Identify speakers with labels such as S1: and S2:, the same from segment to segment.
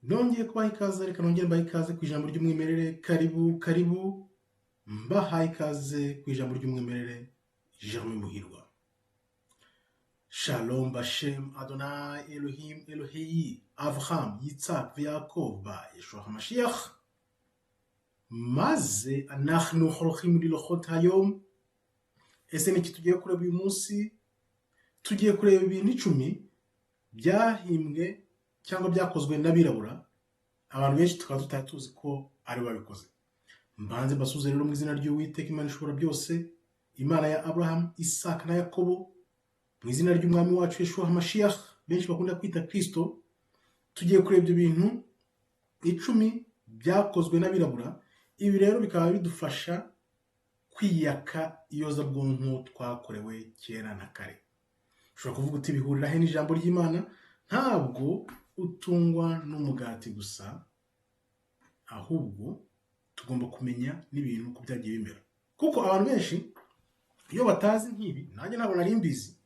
S1: Nongeye kubaha ikaze, reka nongere mbahe ikaze ku ijambo ry'umwimerere. Karibu karibu, mbahaye ikaze ku ijambo ry'umwimerere. Jerome Muhirwa. Shalom Bashem Adonai Elohim Eloheyi Avraham Yitzhak Yaakov ba Yeshua HaMashiach. Maze anachnu holochim lilochot hayom. Ese ni iki tugiye kureba uyu munsi? Tugiye kureba ibintu 10 byahimbwe cyangwa byakozwe n'abirabura, abantu benshi tukaba tutari tuzi ko ari bo babikoze. Mbanze mbasuhuze rero mu izina ry'Uwiteka Imana ishobora byose, Imana ya Abraham, Isaka na Yakobo, mu izina ry'Umwami wacu Yeshua HaMashiach, benshi bakunda kwita Kristo. Tugiye kureba ibyo bintu 10 byakozwe n'abirabura. Ibi rero bikaba bidufasha kwiyaka iyozabwonko twakorewe kera na kare. Ushobora kuvuga uti bihurira he n'ijambo ry'Imana? Ntabwo utungwa n'umugati gusa, ahubwo tugomba kumenya n'ibintu uko byagiye bimera, kuko abantu benshi iyo batazi nk'ibi, nanjye ntabwo nari mbizi,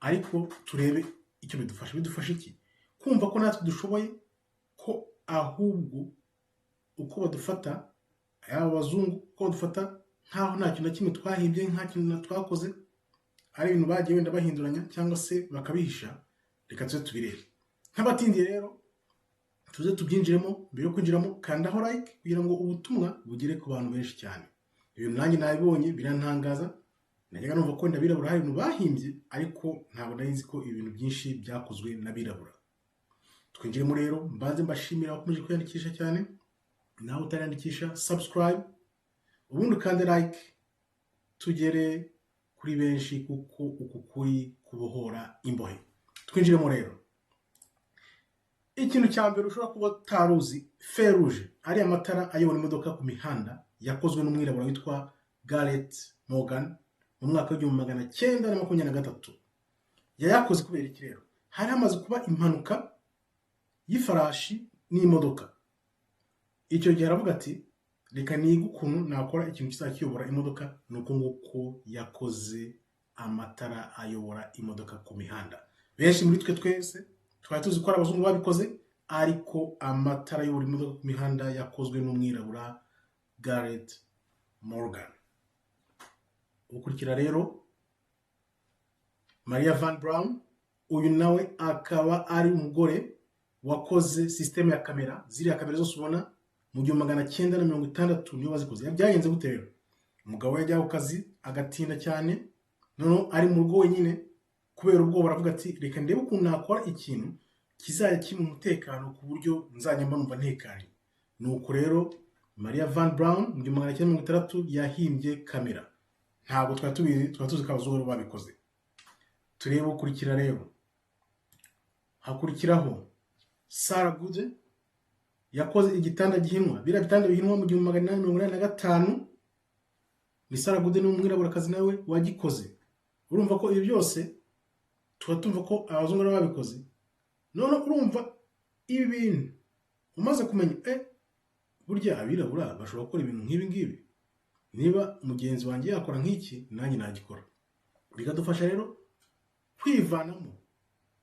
S1: ariko turebe icyo bidufasha. Bidufasha iki? Kumva ko natwe dushoboye, ko ahubwo uko badufata, yaba abazungu, uko badufata nkaho nta kintu na kimwe twahimbye, nta kintu twakoze, ari ibintu bagiye wenda bahinduranya cyangwa se bakabihisha. Reka tuze tubirebe nk'abatindiye rero, tuze tubyinjiremo. Mbere yo kwinjiramo, kandaho like kugira ngo ubutumwa bugere ku bantu benshi cyane. Ibintu nanjye nabibonye birantangaza. Najyaga numva ko wenda abirabura hari ibintu bahimbye, ariko ntabwo nari nzi ko ibintu byinshi byakozwe n'abirabura. Twinjiremo rero. Mbanze mbashimira abakomeje kwiyandikisha cyane. Nawe utariyandikisha, subscribe, ubundi ukande like, tugere kuri benshi, kuko uku kuri kubohora imbohe. Twinjiremo rero. Ikintu cya mbere ushobora kuba utaruzi, feu rouge, ariya matara ayobora imodoka ku mihanda, yakozwe n'umwirabura witwa Garrett Morgan mu mwaka w'1923. Yayakoze kubera iki rero? Hari hamaze kuba impanuka y'ifarashi n'imodoka. Icyo gihe aravuga ati: "Reka nige ukuntu nakora ikintu kizajya kiyobora imodoka." Ni uko nguko yakoze amatara ayobora imodoka ku mihanda. Benshi muri twe twese twari tuzi ko ari abazungu babikoze, ariko amatara ayobora imodoka ku mihanda yakozwe n'umwirabura Garrett Morgan. Ukurikira rero, Maria Van Braun. Uyu nawe akaba ari umugore wakoze sisiteme ya kamera, ziriya kamera zose ubona, mu 1960 niyo bazikoze. Byagenze gute rero? Umugabo yajya ku kazi agatinda cyane, noneho ari mu rugo wenyine, kubera ubwoba aravuga ati: "Reka ndebe ukuntu nakora ikintu kizajya kiba umutekano, ku buryo nzajya mba numva ntekanye." Nuko rero Maria Van Braun mu 1960 yahimbye kamera. Ntabwo twari tubizi, twari tuzi ko abazungu babikoze. Turebe ukurikira rero. Hakurikiraho Sarah Goode, yakoze igitanda gihinwa, biriya bitanda bihinwa, mu 1885. Ni Sarah Goode, ni umwiraburakazi nawe wagikoze. Urumva ko ibi byose tuba tumva ko abazungu nabo babikoze. None urumva ibi bintu umaze kumenya, burya abirabura bashobora gukora ibintu nk'ibi ngibi. Niba mugenzi wanjye yakora nk'iki, nanjye nagikora. Bikadufasha rero kwivanamo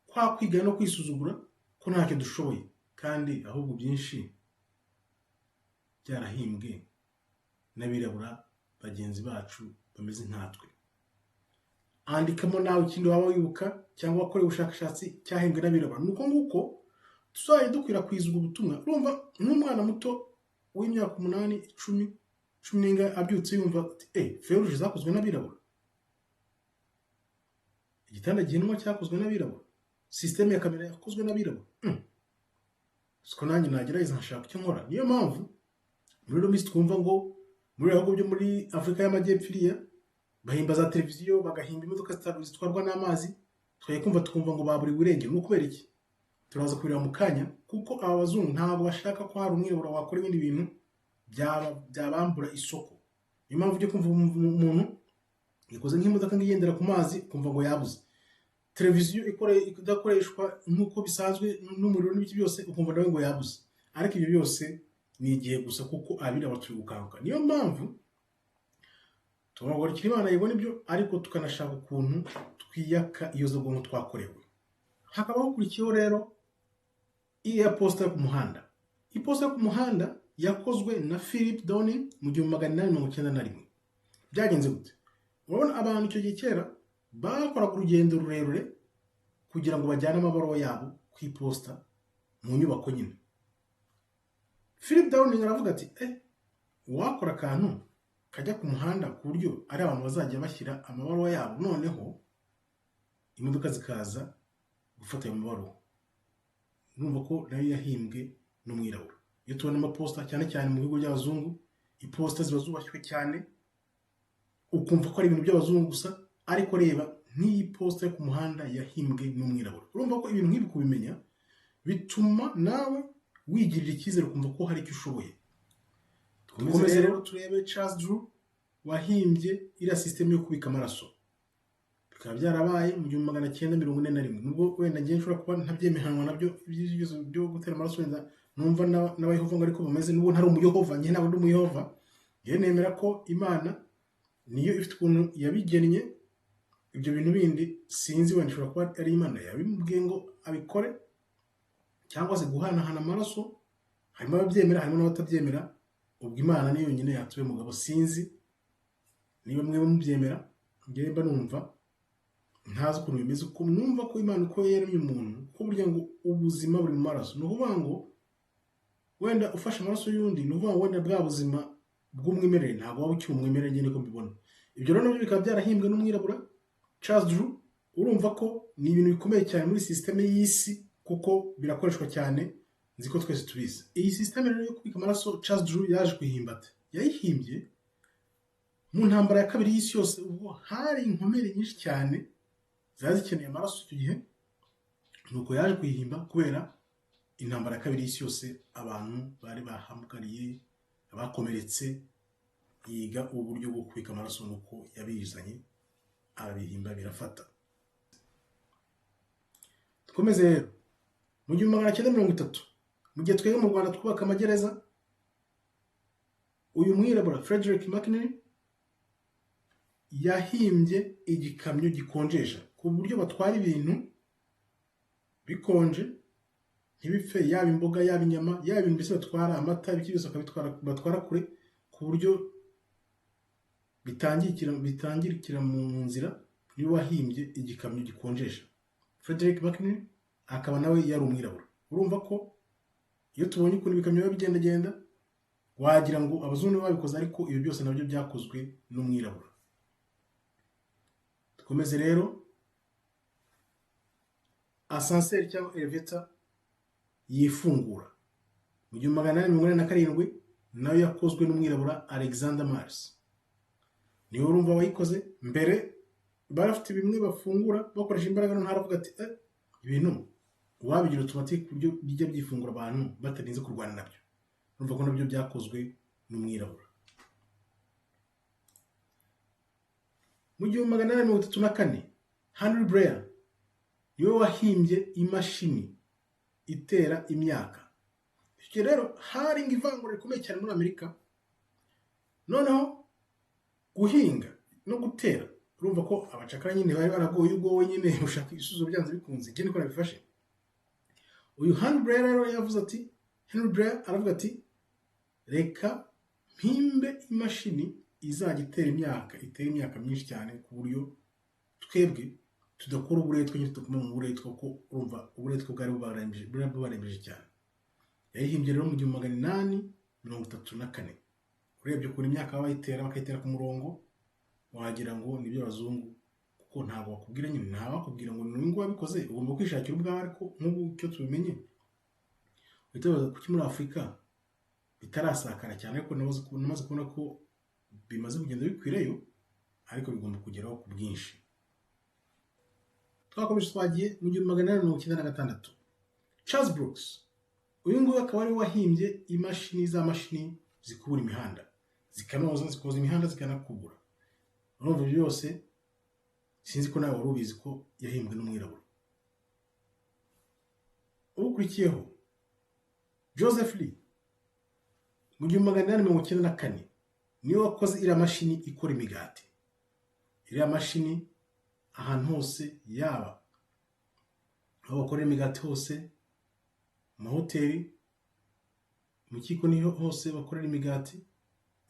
S1: kwa kwiga no kwisuzugura ko ntacyo dushoboye, kandi ahubwo byinshi byarahimbwe n'abirabura bagenzi bacu bameze nkatwe. Andikamo nawe ikindi waba wibuka cyangwa wakorewe ubushakashatsi cyahimbwe n'abirabura. Ni uko nguko tuzajya dukwirakwiza ubwo butumwa. Urumva nk'umwana muto w'imyaka 8, 10, cumi n'ingahe, abyutse yumva ati: "Feu rouge zakozwe n'abirabura, igitanda gihinwa cyakozwe n'abirabura, sisiteme ya kamera yakozwe n'abirabura, siko nanjye nagerageza nkashaka icyo nkora." Niyo mpamvu muri ino minsi twumva ngo muri bihugu byo muri Afurika y'Amajyepfo iriya bahimba za televiziyo, bagahimba imodoka zitwarwa n'amazi, twajya kumva tukumva ngo baburiwe irengero. Ni ukubera iki? Turaza kubireba mu kanya, kuko aba bazungu ntabwo bashaka ko hari umwirabura wakora ibindi bintu byabambura isoko. Niyo mpamvu ujya kumva umuntu yakoze nk'imodoka ngo igendera ku mazi, ukumva ngo yabuze televiziyo idakoreshwa nk'uko bisanzwe n'umuriro n'ibiki byose, ukumva nawe ngo yabuze. Ariko ibyo byose ni igihe gusa, kuko abirabura turi gukanguka. Niyo mpamvu tugomba kugarukira Imana, yego nibyo, ariko tukanashaka ukuntu twiyaka iyozabwonko twakorewe. Hakaba hakurikiyeho rero iya posita yo ku muhanda. Iposita yo ku muhanda yakozwe na Philip Downing mu 1891. Byagenze gute? Urabona abantu icyo gihe kera bakoraga urugendo rurerure kugira ngo bajyane amabaruwa yabo ku iposita mu nyubako nyine. Philip Downing aravuga ati: "Uwakora akantu kajya ku muhanda ku buryo ari abantu bazajya bashyira amabaruwa yabo, noneho imodoka zikaza gufata ayo mabaruwa." Urumva ko nayo yahimbwe n'umwirabura. Iyo tubona amaposita, cyane cyane mu bihugu by'abazungu, iposita ziba zubashywe cyane, ukumva ko ari ibintu by'abazungu gusa, ariko reba nk'iyi posita yo ku muhanda yahimbwe n'umwirabura. Urumva ko ibintu nk'ibi kubimenya bituma nawe wigirira icyizere, ukumva ko hari icyo ushoboye. Dukomeze rero turebe Charles Drew wahimbye iriya sisiteme yo kubika amaraso, bikaba byarabaye mu 1941. Nubwo wenda ngiye nshobora kuba ntabyemeranwa nabyo byo gutera amaraso, wenda numva n'abayehova ngo ariko bameze, nubwo ntari umuyehova, njye ntabwo ndi umuyehova. Njyewe nemera ko Imana niyo ifite ukuntu yabigennye. Ibyo bintu bindi sinzi, wenda ishobora kuba ari Imana yabimubwiye ngo abikore, cyangwa se guhanahana amaraso. Harimo ababyemera, harimo n'abatabyemera. Ubwo Imana niyo yonyine yatuye mugabo. Sinzi niba mwe mubyemera. Njyewe mba numva ntazi ukuntu bimeze, uko numva ko Imana uko yaremye umuntu, ko burya ngo ubuzima buri mu maraso. Ni ukuvuga ngo wenda ufashe amaraso y'undi, ni ukuvuga ngo wenda bwa buzima bw'umwimerere ntabwo waba ukiri umwimerere. Njye niko mbibona. Ibyo rero nabyo bikaba byarahimbwe n'umwirabura Charles Drew. Urumva ko ni ibintu bikomeye cyane muri sisiteme y'isi, kuko birakoreshwa cyane, nzi ko twese tubizi. Iyi sisiteme rero yo kubika amaraso, Charles Drew yaje kuyihimba ate? Yayihimbye mu ntambara ya kabiri y'isi yose, ubwo hari inkomere nyinshi cyane zari zikeneye amaraso icyo gihe. Nuko yaje kuyihimba kubera intambara ya kabiri y'isi yose, abantu bari bahamugariye, abakomeretse. Yiga uburyo bwo kubika amaraso, nuko yabizanye arabihimba, birafata. Dukomeze rero. Mu 1930, mu gihe twebwe mu Rwanda twubaka amagereza, uyu mwirabura Frederick McKinley yahimbye igikamyo gikonjesha, ku buryo batwara ibintu bikonje ntibipfe, yaba imboga, yaba inyama, yaba ibintu mbese batwara, amata, ibiki byose bakabitwara, batwara kure ku buryo bitangirikira mu nzira. Niwe wahimbye igikamyo gikonjesha, Frederick McKinley, akaba nawe yari umwirabura. Urumva ko iyo tubonye ukuntu ibikamyo biba bigendagenda, wagira ngo abazungu nibo babikoze, ariko ibi byose nabyo byakozwe n'umwirabura. Dukomeze rero. Ascenseur cyangwa elevator yifungura mu 1887 nayo yakozwe n'umwirabura Alexander Mars. Niwe urumva wayikoze. Mbere bari bafite bimwe bafungura bakoresha imbaraga, noneho aravuga ati: "Ibintu wabigira automatique ku buryo bijya byifungura, abantu batarinze kurwana nabyo." Urumva ko nabyo byakozwe n'umwirabura. Mu 1834, Henry Blair niwe wahimbye imashini itera imyaka. Icyo gihe rero hari ivangura rikomeye cyane muri Amerika. Noneho guhinga no gutera, urumva ko abacakara nyine bari baragoye, ubwo nyine ushaka ibisubizo byanze bikunze. Njye niko nabifashe. Uyu Henry Blair rero yavuze ati, Henry Blair aravuga ati: "Reka mpimbe imashini izajya itera imyaka, itera imyaka myinshi cyane, ku buryo twebwe tudakora uburetwa nyine, tudakoma mu buretwa," kuko urumva uburetwa bwari bubarembeje cyane. Yayihimbye rero mu 1834. Urebye ukuntu imyaka baba bayitera, bakayitera ku murongo, wagira ngo ni iby'abazungu, kuko ntabwo bakubwira nyine, nta bakubwira ngo ni uyu nguyu wabikoze, ugomba kwishakira ubwawe. Ariko nk'ubu icyo tubimenye, uhita wibaza kuki muri Afurika bitarasakara cyane, ariko namaze kubona ko bimaze kugenda bikwirayo, ariko bigomba kugeraho ku bwinshi. Twakomeje, twagiye mu 1896. Charles Brooks, uyu nguyu akaba ari we wahimbye imashini, za mashini zikubura imihanda, zikanoza, zikoza imihanda, zikanakubura. Urumva ibyo byose, sinzi ko nawe wari ubizi ko yahimbwe n'umwirabura. Ukurikiyeho Joseph Lee, mu 1894, niwe wakoze iriya mashini ikora imigati. Iriya mashini ahantu hose, yaba aho bakorera imigati hose, mu mahoteli. Mu kiko niho hose bakorera imigati.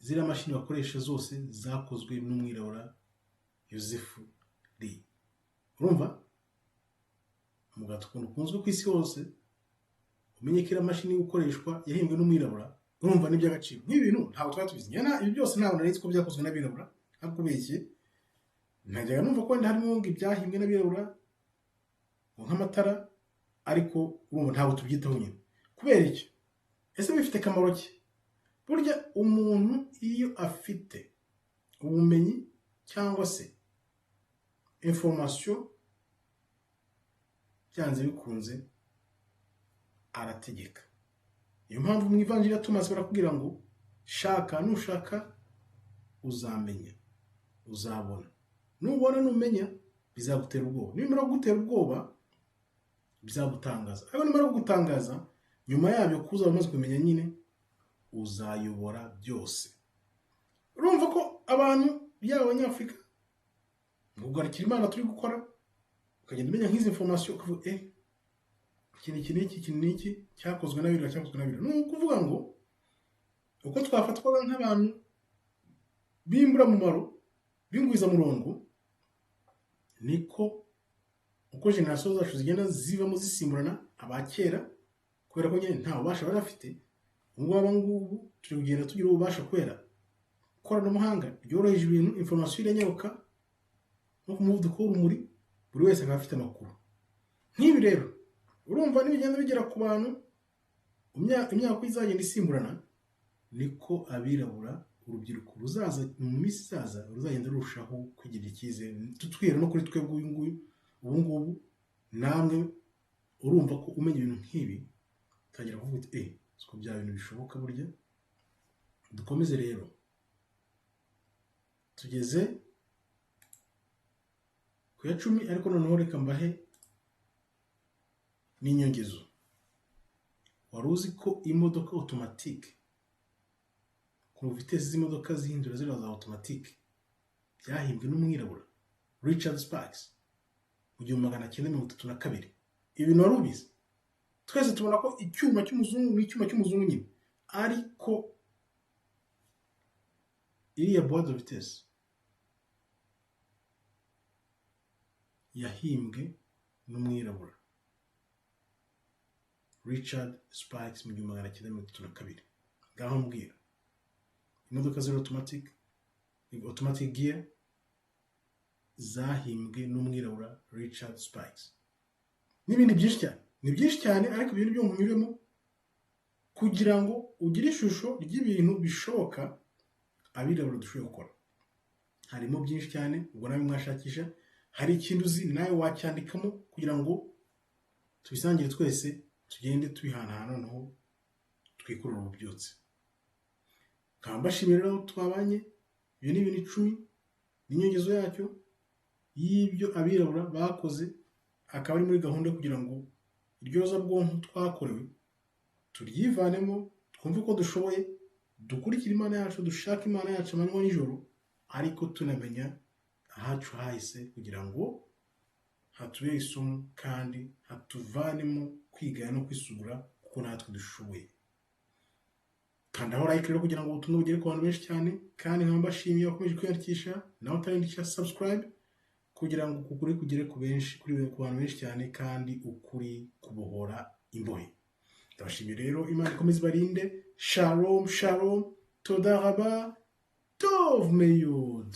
S1: Ziriya mashini bakoresha zose zakozwe n'umwirabura Yosefu Lee. Urumva umugati ukuntu ukunzwe ku isi hose, umenye ko iriya mashini gukoreshwa yahimbwe n'umwirabura. Urumva ni iby'agaciro. Nk'ibi bintu ntabwo twari tubizi. Ibi byose ntabwo nari nzi ko byakozwe n'abirabura, ntakubeshye. Najyaga numva ko wenda harimo ngo ibyahimbwe n'abirabura ngo nk'amatara, ariko urumva ntabwo tubyitaho nyine. Kubera iki? Ese bifite akamaro ki? Burya umuntu iyo afite ubumenyi cyangwa se information, byanze bikunze arategeka. Niyo mpamvu mu Ivanjiri ya Tomasi barakubwira ngo shaka, nushaka uzamenya, uzabona, nubona numenya bizagutera ubwoba, nimara kugutera ubwoba bizagutangaza, ariko nimara kugutangaza nyuma yabyo kuza umaze kumenya nyine uzayobora byose. Urumva ko abantu yaba Abanyafurika kugarukira Imana turi gukora, ukagenda umenya nk'izi information, ukavuga iki ni iki n'iki, iki n'iki cyakozwe n'abirabura, cyakozwe n'abirabura. Ni ukuvuga ngo uko twafatwaga nk'abantu b'imburamumaro, b'ingwizamurongo, niko uko génération zacu zigenda zivamo zisimburana abakera, kubera ko nyine nta bubasha bari bafite. Ubu ngubu ngubu turi kugenda tugira ububasha kubera ikoranabuhanga ryoroheje ibintu, information iranyaruka no ku muvuduko w'urumuri, buri wese akaba afite amakuru. Nk'ibi rero urumva nibigenda bigera ku bantu, imyaka uko izagenda isimburana, niko abirabura, urubyiruko ruzaza mu minsi izaza ruzagenda rurushaho kwigirira icyizere. Tutwira no kuri twebwe uyu nguyu ubu ngubu, namwe urumva ko umenya ibintu nk'ibi utangira kuvuga uti siko bya bintu bishoboka burya. Dukomeze rero, tugeze ku ya 10, ariko noneho reka mbahe n'inyongezo. Wari uzi ko imodoka automatique, ku vitesse z'imodoka zihindura ziriya za automatique, byahimbwe n'umwirabura Richard Sparks mu 1932? Ibi bintu wari ubizi? Twese tubona ko icyuma cy'umuzungu ni icyuma cy'umuzungu nyine, ariko iriya boîte de vitesse yahimbwe n'umwirabura Richard Sparks mu 1932. Ngaho mbwira, imodoka ziri automatic, automatic gear, zahimbwe n'umwirabura Richard Sparks, n'ibindi byinshi cyane. Ni byinshi cyane, ariko ibintu byo nkunyuremo kugira ngo ugire ishusho ry'ibintu bishoboka abirabura dushoboye gukora. Harimo byinshi cyane, ubwo nawe mwashakisha. Hari ikintu uzi nawe wacyandikamo kugira ngo tubisangire twese, tugende tubihanahana, noneho twikurure ububyutse. Nkaba mbashimira rero twabanye. Ibyo ni ibintu 10 n'inyongezo yacyo y'ibyo abirabura bakoze, akaba ari muri gahunda yo kugira ngo iryozabwonko twakorewe turyivanemo, twumve ko dushoboye, dukurikire Imana yacu, dushake Imana yacu amanywa n'ijoro, ariko tunamenya ahacu hahise kugira ngo hatubere isomo kandi hatuvanemo kwigaya no kwisugura, kuko natwe dushoboye. Kanda aho like rero kugira ngo ubutumwa bugere ku bantu benshi cyane, kandi nkaba mbashimiye bakomeje kwiyandikisha. Nawe utariyandikisha, subscribe kugira ngo ukuri kugere ku benshi, kuri ku bantu benshi cyane, kandi ukuri kubohora imbohe. Ndabashimiye rero, Imana ikomeze ibarinde. Shalom shalom, toda raba, tov meyod.